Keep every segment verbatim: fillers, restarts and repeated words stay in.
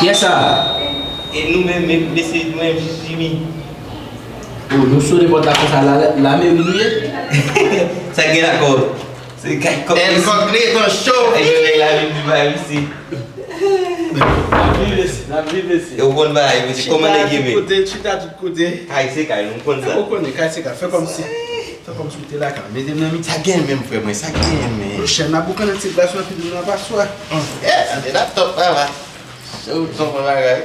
Kiyès sa? E nou menm, men, mesye, nou menm, Jimmy. Oh, nou sone pòt la konsa, la, la, lameri nou ye? Sa gen la kò? Se kay kòk. El Kòk Leton Show. E yo nèg la vin di bay isi. N ap viv isi, n ap viv isi. E ou konn bagay, mesye, kòman nèg ye men? Chita tout kote, chita tout kote. Kay se kay, nou konn sa. Ou konnen, kay se kay, fè kòmsi. Fè kòmsi w te lakay. Mete m nan mitan. Sa gen menm, frè mwen, sa gen men. Monchè, n ap boukannen ti glas nan figi nou nan paswa. Eh, sa te laptop, papa. Se ou t konprann bagay.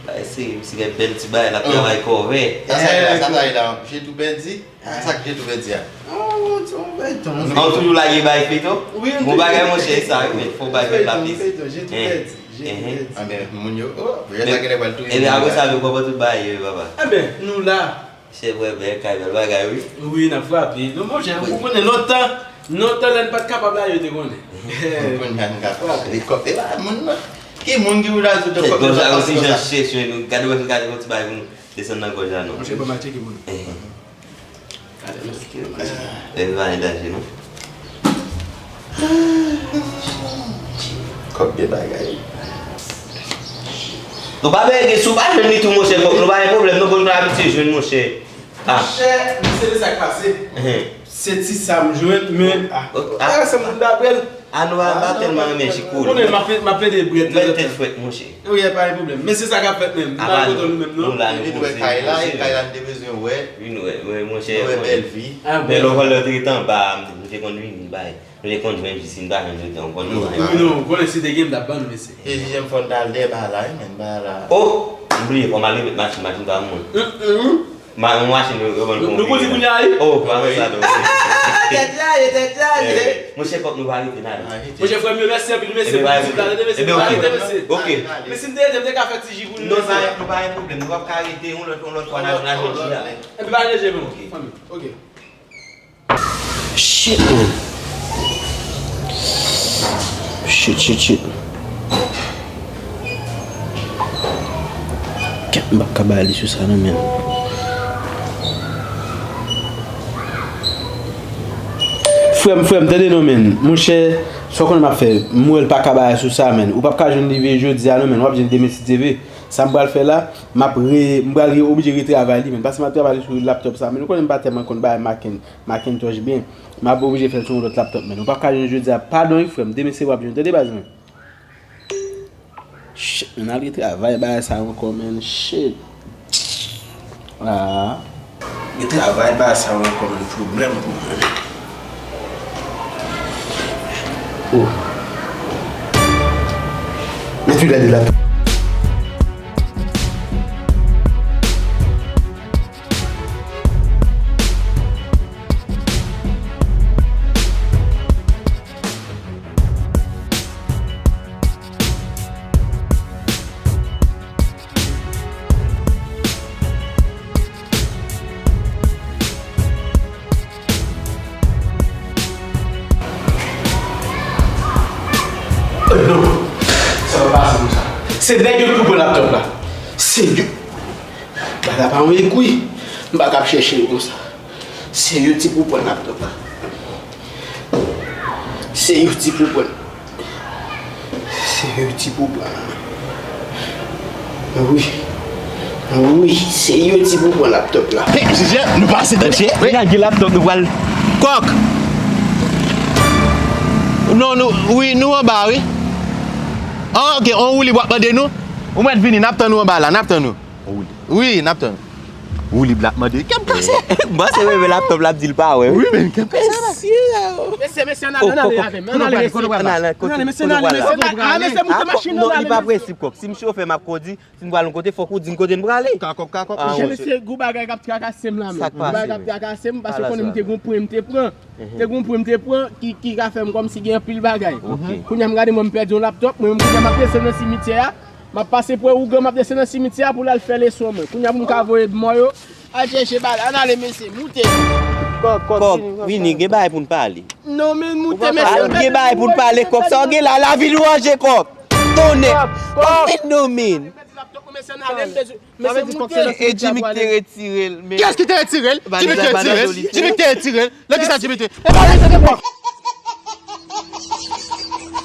Bay se, misye gen bèl ti bagay, l ap travay kòve. Sa, sa, sa, sa, sa, la, je tou pèdi. Ah, sa k je tou pèdi a. Ah, on, on, on, on. An toujou lage bay feyton? Wi, on toujou. Bon bagay, monchè, sa, wi, men fò bay feyton, lapis. Feyton, je tou pèdi, je tou pèdi. Ah, men, moun yo, oh, pou sa genlè pral touye moun yo. Ebyen, apre sa, nou konprann tout bagay yo, papa. Ebyen, nou la. Chèvre bèl kay, bèl bagay, wi. Wi, n ap frape. Non, monchè, ou konnen lontan, lontan lè n pa t kapab la, yo te konnen. Kounye a n ka frape. Li kòk, e pa moun nan. Ki moun ki pou la sou de kòk nan sa konsa? Gòj la, yon ti jan chèche, nou gade wè si nou ka fè yon ti bagay pou nou desann nan gòj la, non. Monchè, ban m al tcheke moun. Eh. Gade, monchè, ki moun. Eh, pa gen danje, non. Kòk gen bagay. Nou pa bezwen gen sou pa jwenn li tou, monchè. Kòk nou pa gen pwoblèm, non, bon, nou abitye jwenn, monchè. Ah. Monchè, misye, se sa k pase. Se ti sa m jwenn, men, ah, ah, se moun daprè l. Ah, nou pa, pa tèlman renmen jikouri. Ou konnen, m ap, m ap plede brèt tanzantan. Mèt tèt frèt, monchè. Wi, pa gen pwoblèm. Men se sa k ap fèt menm. Nou pa kontan nou menm, non. Nou la, nou poze, kay la, e kay la, nou te bezwen wè. Wi, nou wè, wè, monchè. Nou wè bèl vi. Men lè w te ret anba, m te konn vini, bay. Nou te konn jwenn jis, si n pa jwenn jodi a, ou konn nou. Wi, non, ou konnen si te gen, m t ap ban nou, mesye. E jije m fò n t al dèyè ba la, wi, men ba la. Oh! M bliye, fò m al remèt machin, machin pa mwen. Ma, yon machin yo, yo ban nou. Nou kondi kounye a, wi. Oh, pa fè sa, non. Tèt chaje, tèt chaje. Monchè, kòk nou pa rete, n ale. Monchè, frè m yo, mèsi anpil, mesye, pou vizit la, tande, mesye, nou pa rete, mesye. Ok. Men si m te rete, m te ka fè ti ji pou nou, mesye. Non, nou pa gen pwoblèm, nou p ap ka rete, yon lòt, yon lòt fwa, n a, n a jwenn ji a. Epi pa neglije, men. Ok. Fanmi, ok. Shit, man. Shit, shit, shit. Kèt, m p ap ka bay li sou sa, non, men. Frè m, frè m, tande, non, men. Monchè, sa w konnen m ap fè. M wè l pa ka bay sou sa, men. Ou p ap ka jwenn li vye jodi a, non, men. W ap jwenn demen, si Dye vle. Sa m pral fè la, m ap re, m pral re, oblije retravay li, men. Paske m ap travay sou laptop sa, men. Ou konnen m pa tèlman konn bay Macintosh byen. M ap oblije fè l sou yon lòt laptop, men. Ou p ap ka jwenn jodi a. Padon, wi, frè m. Demen se w ap jwenn. Tande, baz, men. Shit, men, al retravay bagay sa ankò, men. Shit. Ah. Retravay bagay sa ankò, men. Pwoblèm pou mwen. Oh. Mete w gade la. Oh non! Sa pa pase konsa. Se nèg yo ki pou pran laptop la. Se yo. Bagay la pa yon egwi. M pa ka ap chèche yo konsa. Se yo ki pou pran laptop la. Se yo ki pou pran. Se yo ki pou pran. Wi. Wi, se yo ki pou pran laptop la. Hey, Jijè, nou pase tande. Wi, n a gen laptop, nou pral. Kòk! Non, nou, wi, nou anba, wi. Ah, ok, on woulib w ap mande nou? Ou mèt vini, n ap tann ou anba la, n ap tann ou. Woulib. Wi, n ap tann. Woulib la ap mande. Kè m kase. M panse reve laptop la ap di l pa wè, wi. Wi, men kè m kase la. Mesye, mesye, n ale, n ale avè m. N ale, mesye. N ale, mesye, n ale, mesye. Ah, mesye, moute machin nan, non, li pa prensip, kòk. Si m chofe, m ap kondi. Si m pral yon kote, fòk ou di m kote n prale. Kakòk, kakòk. Mesye, mesye, gwo bagay k ap trakase m la, men. Gwo bagay k ap trakase m, paske konnen m te gon pwen m te pran. Te gon pwen m te pran ki, ki ka fè m kòmsi gen anpil bagay. Kounye a m gade mwen m pèdi yon laptop, mwen menm kounye a m ap desann nan simityè a. M ap pase pran ougan, m ap desann nan simityè a pou l al fè leson mwen. Kounye a pou m ka voye mò yo al chèche bagay. Ann ale, mesye, moute. Kòk, vini, gen bagay pou n pale. Non, men moute, mesye. Al gen bagay pou n pale, kòk. Sa w gen la, lavi nou an je, kòk. Tonnè. Kòk, men non, men. Mesye, moute. E Jimmy ki te retire l, men. Kiyès ki te retire l? Jimmy ki te retire l? Jimmy ki te retire l? Nan kisa Jimmy te? E pa retire, kòk.